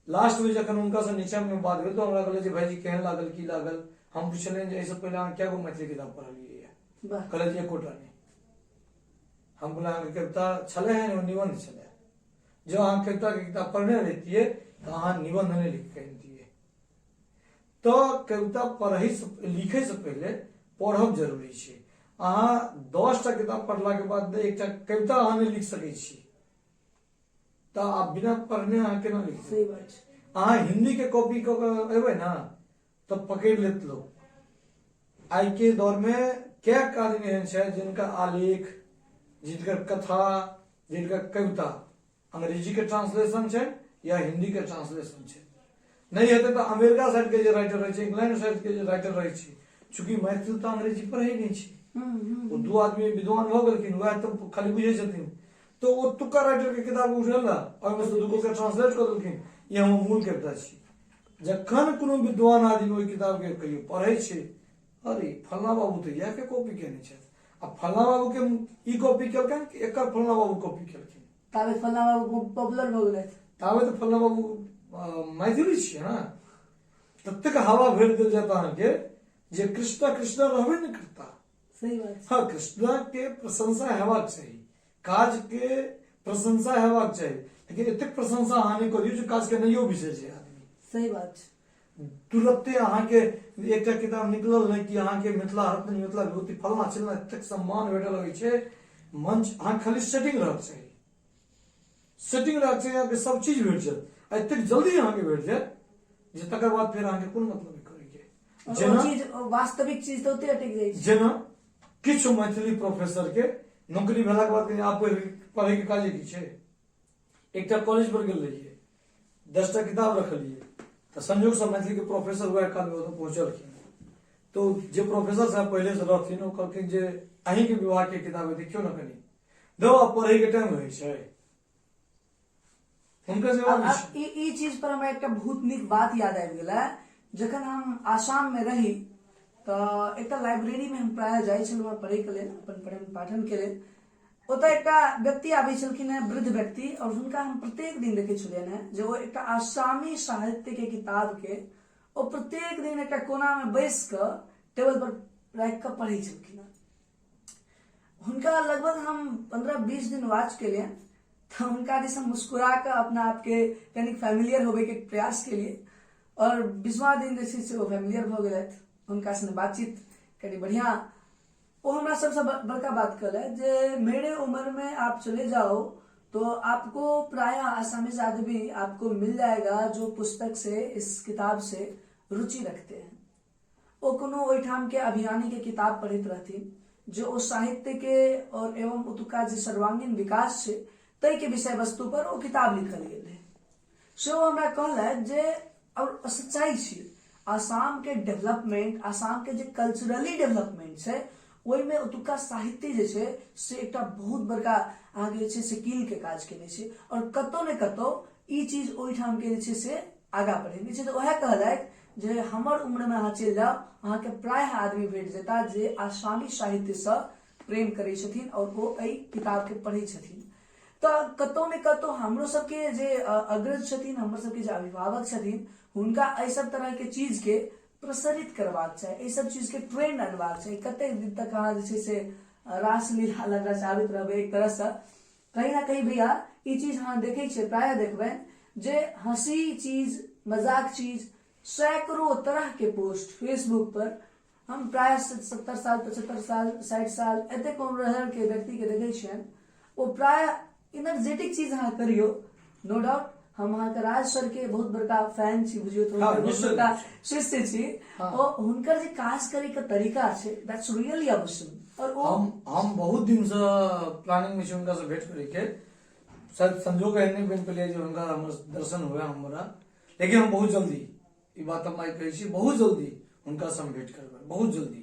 लास्ट में जखन हुनका से नीचा में बात भेल, तो हमरा कहले जे भाईजी केहन लागल, की लागल। हम पुछलियनि जे एहिसँ पहिले अहाँ कए गो मैथिली किताब पढ़लियै? कहले जे एकोटा नहि। हम कहलियै अहाँके कविता छलै हँ, ओ निबंध छलै। जँ अहाँ कविताके किताब पढ़ने रहितियै तऽ अहाँ निबंध नहि लिख के अनितियै। तऽ कविता पढ़ै से लिखै से पहिले पढ़ब जरूरी छै। अहाँ 10टा किताब पढ़लाके बाद एकटा कविता अहाँ नहि लिख सकै छी, तऽ आब बिना पढ़ने अहाँ केना लिख सही बात छै। अहाँ हिंदी के कॉपी कऽ के एबै ने तऽ पकड़ि लेत लोक। आइ के दौर में कएक आदमी एहन छै जिनका आलेख, जिनकर कथा, जिनकर कविता अंग्रेजी के ट्रांसलेशन छै या हिंदी के ट्रांसलेशन छै। नहि हेतै तऽ अमेरिका साइड के जे राइटर रहै छै, इंग्लैंड साइड के जे राइटर रहै छै, चूँकि मैथिल तऽ अंग्रेजी पढ़ै नहि छै, ओ 2 आदमी विद्वान भऽ गेलखिन, वएह तऽ खाली बुझै छथिन, तऽ ओतुका राइटर के किताब उठेला, ओहिमे से 2 के ट्रांसलेट कऽ देलखिन, ई हमर मूल कविता छी। जखन कोनो विद्वान आदमी ओहि किताब के कहियो पढ़ै छै, अरे फल्लाँ बाबू तऽ इएह के कॉपी केने छथि, आ फल्लाँ बाबू के ई कॉपी केलखिन कि एकर फल्लाँ बाबू कॉपी केलखिन, ताबे फल्लाँ बाबू पॉपुलर भऽ गेलथि। ताबे तऽ फल्लाँ बाबू मैथिली छियै ने, ततेक हवा भरि देल जायत अहाँके जे कृष्णा कृष्णा रहबे नहि करता। सही बात। हँ, कृष्णा के प्रशंसा हेबाक चाही, काज के प्रशंसा हेबाक चाही, लेकिन एतेक प्रशंसा अहाँ नहि करियौ जे काज के नहियो बिसरि जाय आदमी। सही बात छै। तुरते अहाँके एकटा किताब निकलल नहि कि अहाँके मिथिला रत्न, मिथिला विभूति, फलना चिलना एतेक सम्मान भेटऽ लगै छै। मंच अहाँ खाली सेटिंग रहक चाही, सेटिंग रहक चाही, अहाँके सब चीज भेट जायत, आ एतेक जल्दी अहाँके भेट जायत जे तकर बाद फेर अहाँके कोन मतलब करैके। जेना चीज वास्तविक चीज तऽ ओते अटकि जाइ छै। जेना किछु मैथिली प्रोफेसर के नौकरी भेलाके बाद आब पढ़ैके काजे की छै। एकटा कॉलेज पर गेल रहियै, 10टा किताब रखलियै, तऽ संजोगसँ मैथिलीके प्रोफेसर वएह कालमे ओतऽ पहुँचलखिन। तऽ जे प्रोफेसर साहब पहिलेसँ रहथिन ओ कहलखिन जे अहीँके विभागके किताब है, देखियौ ने कनि दो, आब पढ़ैके टाइम रहै छै। हुनकर जवाब ई चीज पर हमरा एकटा बहुत नीक बात याद आबि गेलै। जखन हम आसाममे रही तऽ एकटा लाइब्रेरीमे हम प्रायः जाइ छलहुँ हेँ पढ़ैके लेल, अपन पठन पाठनके लेल। ओतऽ एकटा व्यक्ति आबै छलखिन हेँ, वृद्ध व्यक्ति, और हुनका हम प्रत्येक दिन देखै छलियनि हेँ जे ओ एकटा आसामी साहित्यके किताबके ओ प्रत्येक दिन एकटा कोनामे बैस कऽ टेबल पर राखि कऽ पढ़ै छलखिन हेँ। हुनका लगभग हम 15-20 दिन वाच केलियनि तऽ हुनका दिस हम मुस्कुरा कऽ अपना आपके कनिक फैमिलियर होबैके प्रयास केलियै, और 20वां दिन जे छै से ओ फैमिलियर भऽ गेलथि। हुनका संगे बातचीत कनि बढ़िआँ। ओ हमरा सबसँ बड़का बात कहलथि जे मेरे उम्र में आप चले जाओ तो आपको प्रायः आसामीज आदमी आपको मिल जाएगा जो पुस्तक से, इस किताब से रुचि रखते हैं। ओ कोनो ओहिठाम के अभियानी के किताब पढ़ैत रहथिन जे ओ साहित्य के और एवं ओतुका जे सर्वांगीण विकास छै ताहि के विषय वस्तु पर ओ किताब लिखल गेल रहै। से ओ हमरा कहलथि जे, और सच्चाइ छी, आसाम के डेवलपमेंट, आसाम के जे कल्चरली डेवलपमेंट छै ओहिमे ओतुका साहित्य जे छै से एकटा बहुत बड़का अहाँके जे छै से कील के काज केने छै, और कतौ ने कतौ ई चीज ओहिठाम के जे छै से आगाँ बढ़ेने छै। तऽ वएह कहलथि जे हमर उम्रमे अहाँ चलि जाउ, अहाँके प्रायः आदमी भेट जेता जे आसामी साहित्यसँ प्रेम करै छथिन और ओ एहि किताबके पढ़ै छथिन। तऽ कतौ ने कतौ हमरो सबके जे अग्रज छथिन, हमर सबके जे अभिभावक छथिन, हुनका एहि सब तरहके चीजके प्रसरित करबाक चाही, एहि सब चीजके ट्रेंड अनबाक चाही। कतेक दिन तक अहाँ जे छै से रासलीला लग रचाबैत रहबै? एक तरहसँ कहीं ना कहीं भैया ई चीज अहाँ देखै छियै, प्रायः देखबै जे हँसी चीज, मजाक चीज सैकड़ों तरह के पोस्ट फेसबुक पर हम प्राय 70 साल, 75 साल, 60 साल एतेक उम्र के व्यक्ति के देखै छियनि, ओ प्राय एनर्जेटिक चीज अहाँ करियौ। नो डाउट हम अहाँके राज सर के बहुत बड़का फैन छी, बुझियौ तऽ हुनकर बहुत बड़का शिष्य छी। ओ हुनकर जे काज करे के तरीका छै, that's really awesome. और ओ हम बहुत दिन से प्लानिंग में छी हुनका से भेंट करे के, शायद संजोग एहन नहि बनि पेलै जे हुनका हमर दर्शन हुए हमरा, लेकिन हम बहुत जल्दी, ई बात हम आइ कहै छी, बहुत जल्दी हुनका से हम भेंट करबै, बहुत जल्दी।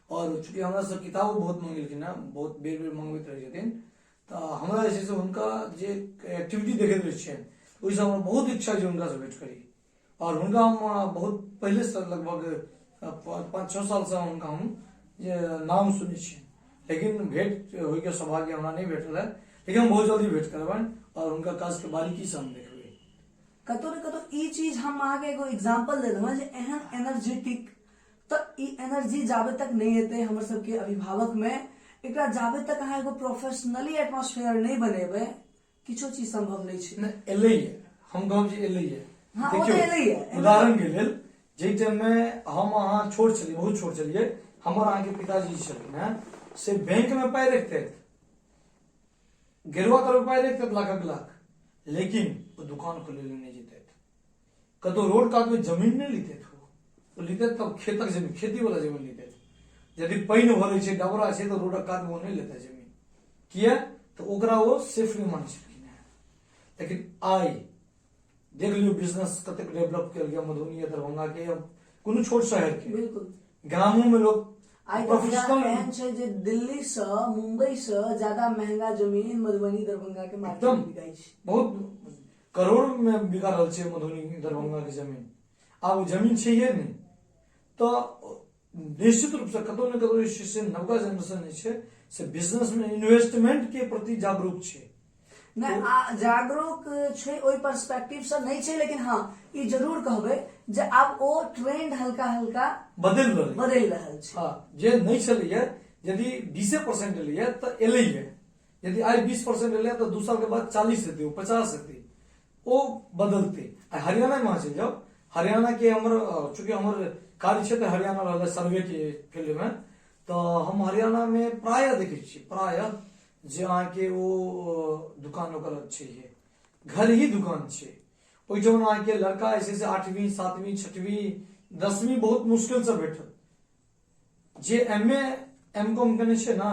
और चूँकि हमरा सब किताबो बहुत मंगेलखिन हेँ, बहुत बेर बेर मंगबैत रहै छथिन, तऽ हमरा जे छै से हुनका जे एक्टिविटी देखैत रहै छियनि ओहिसँ हमरा बहुत इच्छा जे हुनकासँ भेंट करी। और हुनका हम बहुत पहिलेसँ लगभग 5-6 सालसँ हुनका हम जे नाम सुनै छियनि, लेकिन भेंट होइके सौभाग्य हमरा नहि भेटल है, लेकिन हम बहुत जल्दी भेंट करबनि और हुनका काजके बारीकीसँ हम देखबै। कतौ ने कतौ ई चीज हम अहाँके एगो एग्जाम्पल देलहुँ हँ जे एहन एनर्जेटिक, तऽ ई एनर्जी जाबे तक नहि एतै हमर सबके अभिभावक में, एकरा जाबे तक अहाँ एगो प्रोफेशनली एटमॉस्फेयर नहि बनेबै, किछो चीज संभव नहि छै। नहि, एलैये, हम कहब जे एलैये। हाँ, ओ तऽ देखियौ, एलैये। उदाहरण के लेल जाहि टाइम में हम अहाँ छोट छलियै, बहुत छोट छलियै, हमर अहाँके पिताजी छलखिन हेँ से बैंक में पाइ रखतथि, गेरुआ तरफ पाइ रखतथि लाखक लाख, लेकिन ओ दुकान खोलै लए नहि जेतथि, कतौ रोड कात में जमीन नहि लितथि, ओ लितथि तब खेतक जमीन, खेती वाला जमीन लितथि। यदि पानि भरै छै, डबरा छै, तऽ रोडक कात में ओ नहि लेतै जमीन, किया तऽ ओकरा ओ सेफ नहि मानै छलखिन हेँ। लेकिन आइ देख लियौ बिजनेस कतेक डेवलप कयल गेल मधुबनी या दरभंगा के या कोनो छोट शहर के, ग्रामो में लोग आइ तऽ प्रोफेशनल एहन छै जे दिल्ली से मुंबई से ज्यादा महंगा जमीन मधुबनी दरभंगा के मार्केट एकदम में बिकाइ छै, बहुत करोड़ में बिका रहल छै मधुबनी दरभंगा के जमीन। आब ओ जमीन छैहे नहि, तऽ निश्चित रूप से कतौ ने कतौ जे छै से नवका जेनरेशन जे छै से बिजनेस में इन्वेस्टमेंट के प्रति जागरूक छै। नहि, आ जागरूक छै ओहि पर्सपेक्टिव से नहि छै, लेकिन हँ ई जरूर कहबै जे आब ओ ट्रेंड हल्का हल्का बदलि रहल बदलि रहल छै। हँ, जे नहि छलैया यदि 20% एलैया तऽ एलैया, यदि आइ 20% एलैया तऽ 2 साल के बाद 40 हेतै, ओ 50 हेतै, ओ बदलतै। आ हरियाणा में अहाँ चलि जाउ, हरियाणा के हमर चूँकि हमर कार्य क्षेत्र हरियाणा रहल सर्वे के फील्ड में, तऽ हम हरियाणा में प्रायः देखै छियै, प्रायः जे अहाँके ओ दुकान ओकर छैहे, घर ही दुकान छै। ओहिठाम अहाँके लड़का जे छै से 8वीं 7वीं 6वीं 10वीं बहुत मुश्किल से भेटत, जे एम ए एम कॉम केने छै ने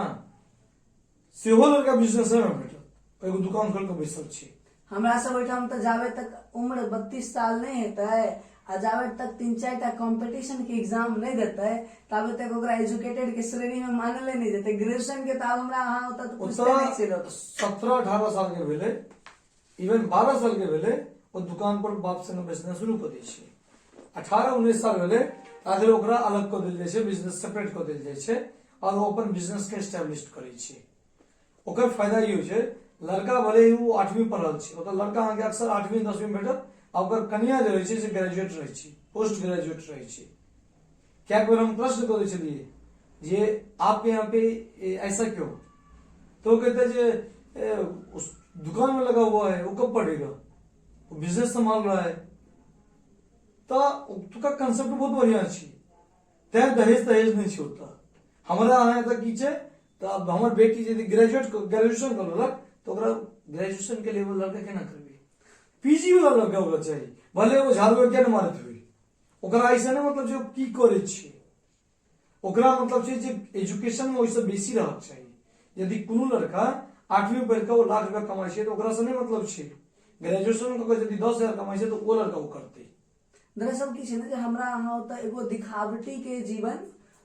सेहो लड़का बिजनेस में भेटत, एगो दुकान खोल के बैसल छै। हमरा सब ओहिठाम तऽ जाबे तक उम्र 32 साल नहि हेतै आ जाबे तक 3-4 टा कॉम्पिटिशन के एग्जाम नहि देतै ताबे तक ओकरा एजुकेटेड के श्रेणी में मानले नहि जेतै। ग्रेजुएशन के तऽ आब हमरा अहाँ ओतऽ तऽ पूछते नहि छै लोक। 17-18 साल के भेलै, इवन 12 साल के भेलै, ओ दुकान पर बाप संगे बैसनाइ शुरू कऽ दै छै। 18-19 साल भेलै ताधरि ओकरा अलग कऽ देल जाइ छै, बिजनेस सेपरेट कऽ देल जाइ छै और ओ अपन बिजनेस के एस्टेब्लिश करै छै। ओकर फायदा ई होइ छै, लड़का भले ही ओ 8वीं पढ़ल छै, ओतऽ लड़का अहाँके अक्सर 8वीं 10वीं भेटत आ ओकर कनिया जे रहै छै से ग्रेजुएट रहै छै, पोस्ट ग्रेजुएट रहै छै। कएक बेर हम प्रश्न करै छलियै जे आपके यहाँ पे ऐसा क्यों, तो कहते जे उस दुकान में लगा हुआ है, वो कब पढ़ेगा, वो बिजनेस संभाल रहा है। तऽ ओतुका कंसेप्ट बहुत बढ़िया छै, तैं दहेज तहेज नहि छै ओतऽ। हमरा अहाँ एतऽ की छै तऽ आब हमर बेटी यदि ग्रेजुएशन कऽ लेलक तऽ ओकरा ग्रेजुएशन के लेवल लड़का केना करबै, पीजी वाला लड़का ओकरा चाही, भले ओ झाड़ू किया नहि मारैत हुए, ओकरा ऐसा नहि मतलब जे ओ की करै छै, ओकरा मतलब छै जे एजुकेशन में ओहिसँ बेसी रहक चाही। यदि कोनो लड़का 8वीं पढ़ि कऽ ओ लाख रुपया कमाइ छै तऽ ओकरासँ नहि मतलब छै, ग्रेजुएशन कऽ कऽ यदि 10,000 कमाइ छै तऽ ओ लड़का ओ करतै। दरअसल की छै ने जे हमरा अहाँ ओतऽ एगो दिखावटी के जीवन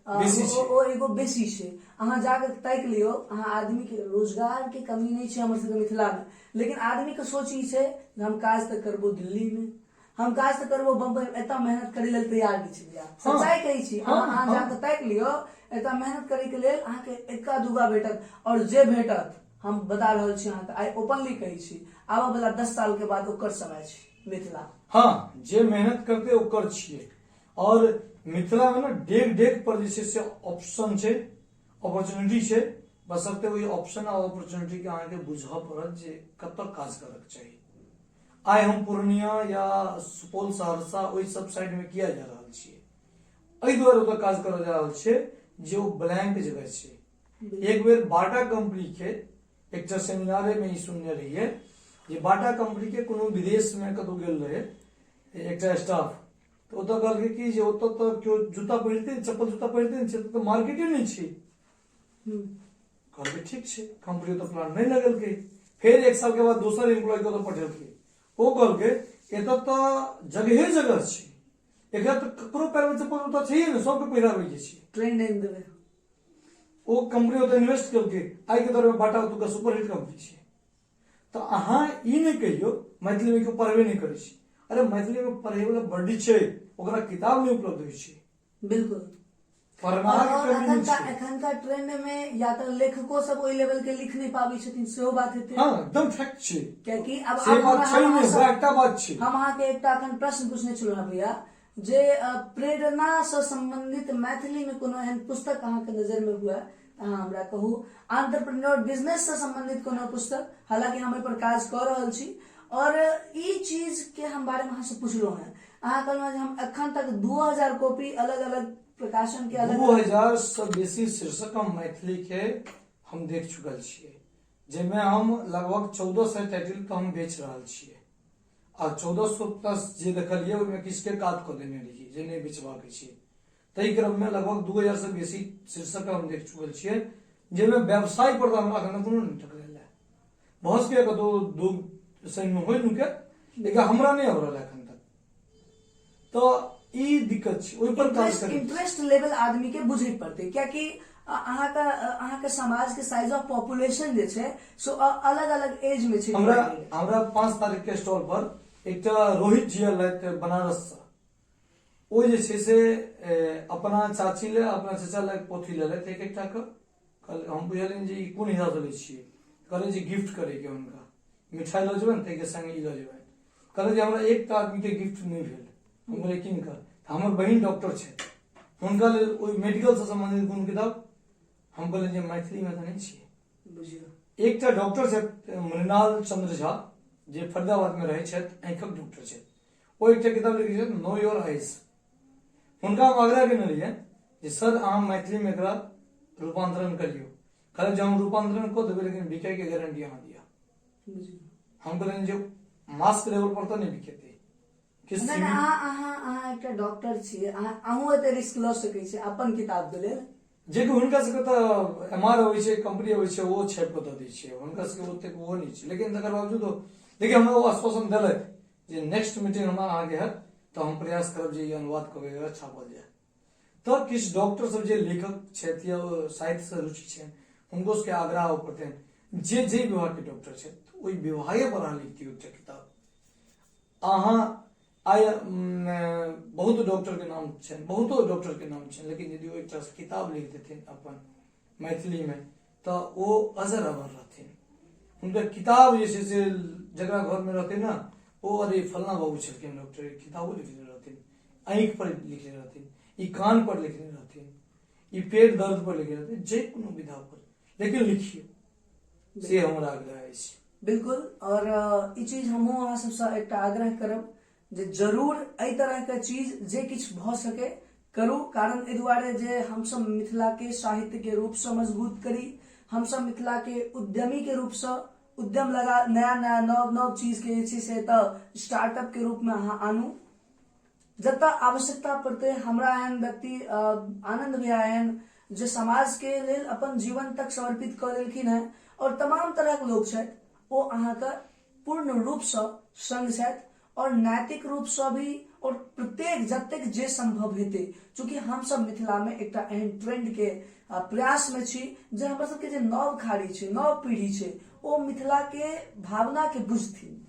बेसी छै। ओ एगो बेसी छै। अहाँ जाके ताकि लियौ, अहाँ आदमी के रोजगार के कमी नहि छै हमर सबके मिथिला में, लेकिन आदमी के सोच ई छै जे हम काज तऽ करबो दिल्ली में, हम काज तऽ करबो बम्बई में, एतऽ मेहनत करै लेल तैयार नहि छै भैया। सच्चाई कहै छी, अहाँ जाके ताकि लियौ, एतऽ मेहनत करै के लेल अहाँके एक्का दुग्गा भेटत, और जे भेटत हम बता रहल छी अहाँके, आइ ओपनली कहै छी, आबऽ वाला 10 साल के बाद ओकर समय छै मिथिला। हाँ, जे मेहनत करते ओकर छियै। और मिथिला में ने डेग डेग पर जे छै से ऑप्शन छै, अपॉर्चुनिटी छै, बशर्ते ओहि ऑप्शन आ अपॉर्चुनिटी के अहाँके बुझऽ पड़त जे कतऽ काज करक चाही। आइ हम पूर्णिया या सुपौल, सहरसा, ओहि सब साइड मे किया जा रहल छियै? एहि दुआरे ओतऽ काज करऽ जा रहल छियै जे ओ ब्लैंक जगह छै। एक बेर बाटा कंपनी के एकटा सेमिनारे मे ई सुनने रहियै जे बाटा कंपनी के कोनो विदेश मे कतौ गेल रहै एकटा स्टाफ, तऽ ओतऽ कहलकै कि जे ओतऽ तऽ केओ जूता पहिरते, चप्पल जूता पहिरते नहि छै, ओतऽ तऽ मार्केटे नहि छै। कहलकै ठीक छै, कंपनी ओतऽ प्लान नहि लगेलकै। फेर एक साल के बाद दोसर एम्प्लॉय के ओतऽ पठेलकै, ओ कहलकै एतऽ तऽ जगहे जगह छै, एकरा तऽ ककरो पैर मे चप्पल जूता छैहे ने, सबके पहिराबै के छै। ट्रेंड आनि देबै। ओ कंपनी ओतऽ इन्वेस्ट केलकै, आइ के दौर मे बाटा ओतुका सुपरहिट कंपनी छै। तऽ अहाँ ई नहि कहियौ मैथिली मे केओ पढ़बे नहि करै छै। अरे मैथिली मे पढ़ै वाला बड्ड छै, ओकरा किताब नहि उपलब्ध होइ छै। बिल्कुल। पढ़नाहार के और कमी नहि एखनका छै। एखनका ट्रेंड मे या तऽ लेखको सब ओहि लेवल के लिख नहि पाबै छथिन, सेहो बात हेतै। हँ, एकदम फैक्ट छै। कियाकि आब से आब बात हमरा छै हम नहि, अहाँ वएह एकटा बात छै। हम अहाँके एकटा एखन प्रश्न पूछने छलहुँ हेँ भैया जे प्रेरणा सँ संबंधित मैथिली मे कोनो एहन पुस्तक अहाँके नजर मे हुए तऽ अहाँ हमरा कहू। आंटरप्रेन्योर बिजनेस सँ संबंधित कोनो पुस्तक, हालांकि हम एहि पर काज कऽ रहल छी और ई चीज के हम बारे मे अहाँ से पुछलहुँ हेँ, अहाँ कहलहुँ जे हम एखन तक 2000 कॉपी अलग अलग प्रकाशन के अलग 2000 सँ बेसी शीर्षक हम मैथिली के हम देख चुकल छियै, जाहिमे हम लगभग 1400 टाइटल तऽ हम बेच रहल छियै आ 1400 प्लस जे देखलियै ओहिमे किछुके कात कऽ देने रहियै जे नहि बेचबाक छै। ताहि क्रममे लगभग 2000 सँ बेसी शीर्षक हम देख चुकल छियै, जाहिमे व्यवसाय पर तऽ हमरा एखन कोनो नहि टकरायल है। भऽ सकैए कतहु दू सहीमे होइ नुके, लेकिन हमरा नहि अभरल एखन तक। तऽ ई दिक्कत छै, ओहि पर काज करै। इंटरेस्ट लेवल आदमी के बुझे पड़तै, कियाकि अहाँके समाज के साइज ऑफ पॉपुलेशन जे छै सो अलग अलग एज में छै। हमरा हमरा 5 तारीख के स्टॉल पर एकटा रोहित जी आयल रहथि बनारस से। ओ जे छै से अपना चाची ले अपना चाचा ले पोथी लेलथि एक एकटा के। कहल, हम बुझलियनि जे ई कोन हिसाबसँ लै छियै। कहलियै जे गिफ्ट करैके हुनका मिठाइ लऽ जेबनि, ताहिके संगे ई लऽ जेबनि। कहलै जे हमरा एकटा आदमीके गिफ्ट नहि भेल। हम कहलियै किनका? तऽ हमर बहिन डॉक्टर छथि, हुनका लेल ओहि मेडिकलसँ सम्बन्धित कोनो किताब। हम कहलियै जे मैथिलीमे तऽ नहि छियै। बुझियौ, एकटा डॉक्टर छथि मृणाल चंद्र झा, जे फरीदाबादमे रहै छथि, आँखिक डॉक्टर छथि। ओ एकटा किताब लिखने छथि नो your eyes. हुनका हम आग्रह केने रहियै जे सर अहाँ मैथिलीमे एकरा रूपांतरण करियौ। कहलक जे हम रूपांतरण कऽ देबै, लेकिन बिकायके गारंटी अहाँ दिअ। हम कहलियनि जे मास्क लेवल पर तऽ नहि बिकेतै। किछु नहि, अहाँ अहाँ अहाँ एकटा डॉक्टर छियै, अहाँ अहूँ एते रिस्क लऽ सकै छियै अपन किताब के लेल। जे कि हुनका सबके तऽ एम आर अबै छै, कंपनी अबै छै, ओ छापि कऽ दऽ दै छै, हुनका सबके ओतेक ओहो नहि छै। लेकिन तकर बावजूदो देखियौ, हमरा ओ आश्वासन देलथि जे नेक्स्ट मीटिंग हमरा अहाँके हैत तऽ हम प्रयास करब जे ई अनुवाद कऽ के एकरा छापल जाय। तऽ किछु डॉक्टर सब जे लेखक छथि या साहित्यसँ रुचि छनि, हुनको सबके आग्रह आबऽ पड़तनि जे जे विभागके डॉक्टर छथि ओहि विभागे पर अहाँ लिख दियौ एकटा किताब। अहाँ आइ बहुत डॉक्टरके नाम छनि, बहुतो डॉक्टरके नाम छनि, लेकिन यदि ओ एकटा किताब लिख देथिन अपन मैथिलीमे तऽ ओ अजर अमर रहथिन। हुनकर किताब जे छै से जकरा घरमे रहतै ने, ओ अरे फलना बाबू छलखिन डॉक्टर, किताबो लिखने रहथिन, आँखि पर लिखने रहथिन, ई कान पर लिखने रहथिन, ई पेट दर्द पर लिखने रहथिन, जे कोनो विधा पर, लेकिन लिखियौ, से हमर आग्रह अछि। बिल्कुल, और ई चीज हमहूँ अहाँ सबसँ एकटा आग्रह करब जे जरूर एहि तरहके चीज जे किछु भऽ सके करू। कारण एहि दुआरे जे हमसब मिथिलाके साहित्यके रूपसँ मजबूत करी, हमसब मिथिलाके उद्यमीके रूपसँ उद्यम लगा नया नया नव नव चीजके जे छै से एतऽ स्टार्टअपके रूपमे अहाँ आनू। जतऽ आवश्यकता पड़तै हमरा एहन व्यक्ति, आनंद भैया एहन जे समाजके लेल अपन जीवन तक समर्पित कऽ देलखिन हेँ, आओर तमाम तरहक लोक छथि, ओ अहाँके पूर्ण रूपसँ संग छथि और नैतिक रूपसँ भी, और प्रत्येक जतेक जे संभव हेतै। चूँकि हमसब मिथिलामे एकटा एहन ट्रेंडके प्रयासमे छी जे हमर सबके जे नव खाड़ी छै, नव पीढ़ी छै, ओ मिथिलाके भावनाके बुझथिन।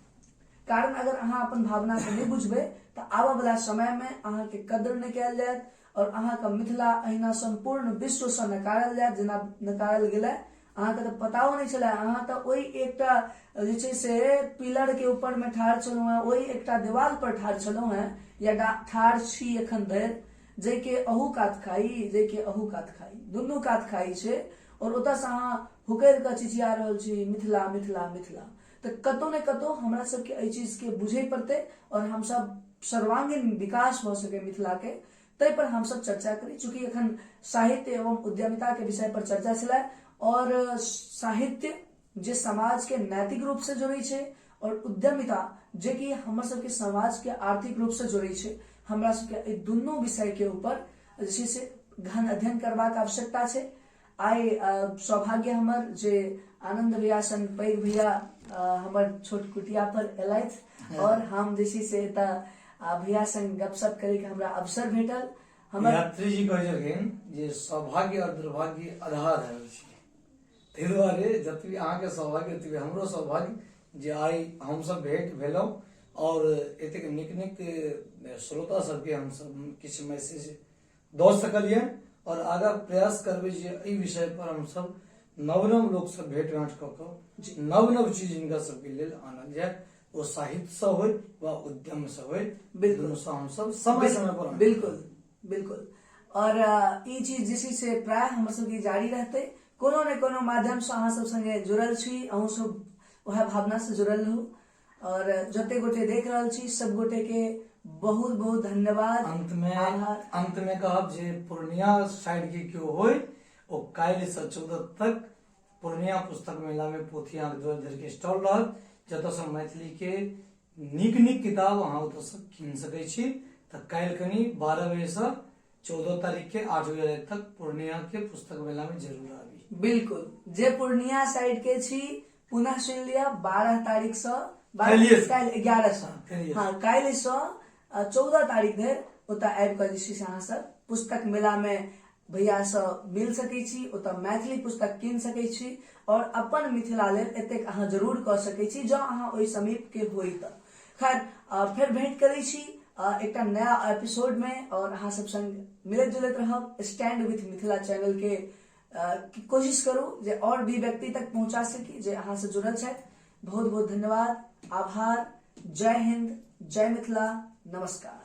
कारण अगर अहाँ अपन भावनाके नहि बुझबै तऽ आबऽवला समयमे अहाँके कद्र नहि कयल जायत और अहाँके मिथिला अहिना सम्पूर्ण विश्वसँ नकारल जायत जेना नकारल गेलै। अहाँके तऽ पताओ नहि छलै, अहाँ तऽ ओहि एकटा जे छै से पिलरके ऊपरमे ठाढ़ छलहुँ हेँ, ओहि एकटा देवाल पर ठाढ़ छलहुँ हेँ या ठाढ़ छी एखन धरि, जाहिके अहू कात खाइ, जाहिके अहू कात खाइ, दुनू कात खाइ छै, और ओतऽसँ अहाँ हुकरि कऽ चिचिया रहल छी मिथिला मिथिला मिथिला। तऽ कतौ ने कतौ हमरा सबके एहि चीजके बुझै पड़तै आओर हमसब सर्वांगीण विकास भऽ सकै मिथिलाके, ताहि पर हमसब चर्चा करी। चूँकि एखन साहित्य एवं उद्यमिता के विषय पर चर्चा छलै, और साहित्य जे समाज के नैतिक रूप से जोड़ै छै और उद्यमिता जे कि हमर सबके समाज के आर्थिक रूप से जोड़ै छै, हमरा सबके एहि दुनू विषय के ऊपर जे छै से गहन अध्ययन करबाक आवश्यकता छै। आइ सौभाग्य हमर जे आनंद भैया सन पैघ भैया हमर छोट कुटिया पर एलथि और हम जे छै से एतऽ भैया संग गपशप करे के हमरा अवसर भेटल। हमर यात्री जी कहै छलखिन जे सौभाग्य और दुर्भाग्य आधा आधा होइ छै, ताहि दुआरे जतबी अहाँके सौभाग्य ओतबी हमरो सौभाग्य जे आइ हमसब भेंट भेलहुँ और एतेक नीक नीक श्रोता सबके हमसब किछु मैसेज दऽ सकलियनि और आगाँ प्रयास करबै जे एहि विषय पर हमसब नव नव लोक सब भेंट घाँट कऽ कऽ नव नव चीज हिनका सबके लेल आनल जाय, ओ साहित्य से होय वा उद्यम से होय, बिल्कुल। दुनू से हमसब समय समय पर आनब। बिल्कुल बिल्कुल। और ई चीज जे छै से प्राय हमर सबके जारी रहतै, कोनो ने कोनो माध्यम से अहाँ सब संगे जुड़ल छी, अहूँ सब वएह भावना से जुड़ल रहू। और जते गोटे देख रहल छी सब गोटे के बहुत बहुत धन्यवाद। आभार। अंत में कहब जे पूर्णिया साइड के केओ होय ओ काल्हि से 14 तक पूर्णिया पुस्तक मेला में पोथी आंख द्वार धरि के स्टॉल रहत, जतऽ से मैथिली के नीक नीक किताब अहाँ ओतऽ से कीन सकै छी। तऽ काल्हि कनी 12 बजे से 14 तारीख के 8 बजे राति तक पूर्णिया के पुस्तक मेला में जरूर आबी। बिल्कुल, जे पूर्णिया साइड के छी पुनः सुनि लिअ, 12 तारीख से काल्हिए से। काल्हि 11 से। हाँ, काल्हिए से। हाँ, काल्हि से 14 तारीख धरि ओतऽ आबि कऽ जे छै से अहाँ सब पुस्तक मेला में भैया से मिल सकै छी, ओतऽ मैथिली पुस्तक कीन सकै छी और अपन मिथिला लेल एतेक अहाँ जरूर कऽ सकै छी जँ अहाँ ओहि समीप के होइ तऽ। खैर, फेर भेंट करै छी एकटा नया एपिसोड में और अहाँ सब संग मिलैत जुलैत रहब। स्टैंड विथ मिथिला चैनल के कोशिश करू जे और भी व्यक्ति तक पहुंचा सकी जे अहाँ से जुड़ल छथि। बहुत बहुत धन्यवाद, आभार, जय हिंद, जय मिथिला, नमस्कार।